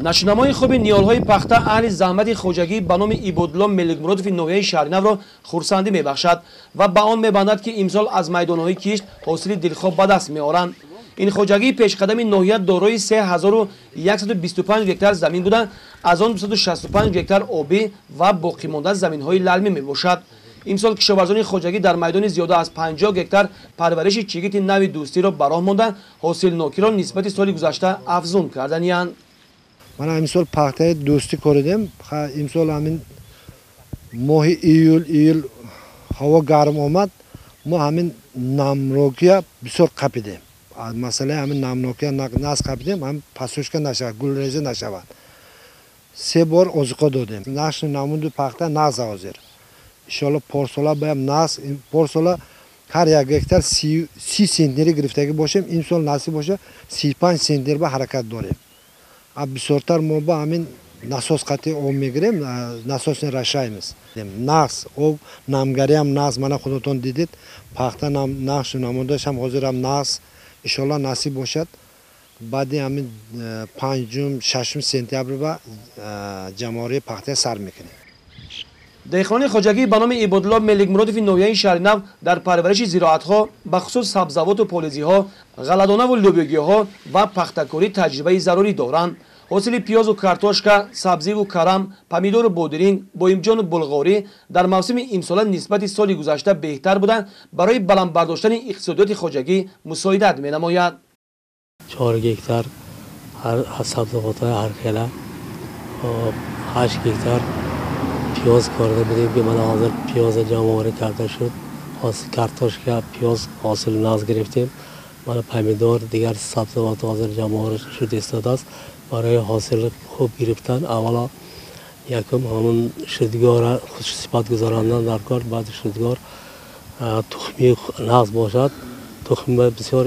Нашунамои хуби ниҳолҳои пахта аҳли заҳмати хоҷагӣ ба номи Ибодулло Меликмуродови ноҳияи Шаҳринавро хурсандӣ мебахшад ва ба он мебандад, ки имсол аз майдонҳои кишт ҳосили дилхоҳ ба даст меоранд. Ин хоҷагии пешқадами ноҳия дорои 3125 гектар замин буда, аз он 265 гектар обӣ ва боқимонда заминҳои лалмӣ мебошад. Имсол кишоварзони хоҷагӣ дар майдони зиёда аз 50 гектар парвариши чигити нави дӯстиро ба роҳ монда, ҳосилнокиро нисбати соли гузашта афзун карданиянд. Мана имсол пахтаи дӯстӣ коридем. Имсол ҳамин моҳи июл ҳаво гарм омад, мо ҳамин намнокия бисёр қапидем. Масъалаи ҳамин намнокия наз қапидем, ҳам пасушка нашавад, гулреза нашавад. 3 бор озуқа додем. Нақшу намуду пахта нағз ҳозир. Иншоалло порсола баям нағз, порсола ҳар як гектар 30 сентнери гирифтагӣ бошем, имсол насиб боша 35 сентнер ба ҳаракат дорем. Бисёртар мо ба ҳамин насос қатъи об мегирем, насосни рашаймиз. Нағз об, намгариам нағз, мана худотон дидед, пахта нақшу намудашам ҳозирам нағз. Иншоалло насиб бошад, баъди ҳамин 5-6 сентябр ба ҷамъоварии пахта сар мекунем. Деҳқони хоҷагӣ ба номи Ибодулло Меликмуродови ноҳияи Шаҳринав дар парвариши зироатҳо, бахусус сабзавоту полизиҳо, ғалладонаву лӯбиёгиҳо ва пахтакорӣ таҷрибаи зарурӣ доранд. Ҳосили пиёзу картошка, сабзиву карам, помидору бодиринг, боимҷону булғорӣ дар мавсими имсола нисбати соли гузашта беҳтар буда, барои баланд бардоштани иқтисодиёти хоҷагӣ мусоидат менамояд. 4 гектар сабзавотҳои ҳархела, 8 гектар пиёз корда будем, ки мана ҳозир пиёза ҷамъоварӣ карда шуд. Картошка, пиёз ҳосил нағз гирифтем. Мана помидор, дигар сабзавот ҳозир ҷамъоварӣ шуд истодааст. Барои ҳосил хуб гирифтан аввало якум ҳамун шудгора хушсифат гузарондан дар кор, баъд шудгор тухми нағз бошад, тухми бисёр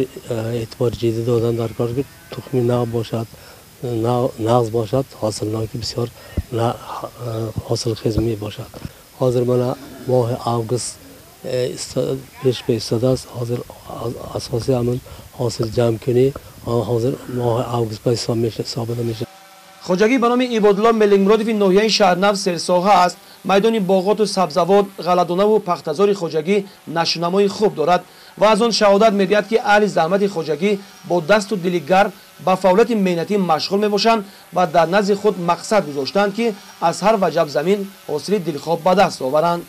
эътибори ҷиддӣ додан дар кор, ки тухми нағз бошад, нағз бошад, ҳосилнокӣ бисёр ҳосилхез мебошад. Ҳозир мана моҳи август пеш истодаст. Ҳозир асосии ҳамун ҳосил ҷамъкунӣ ҳозир моҳи август ба ҳисоб мешавад. Хоҷагӣ ба номи Ибодулло Меликмуродови ноҳияи Шаҳрнав серсоҳа аст. Майдони боғоту сабзавот, ғалладонаву пахтазори хоҷагӣ нашунамои хуб дорад ва аз он шаҳодат медиҳад, ки аҳли заҳмати хоҷагӣ бо дасту дили гарм ба фаъолияти меҳнатӣ машғул мебошанд ва дар назди худ мақсад гузоштаанд, ки аз ҳар ваҷаб замин ҳосили дилхоҳ ба даст оваранд.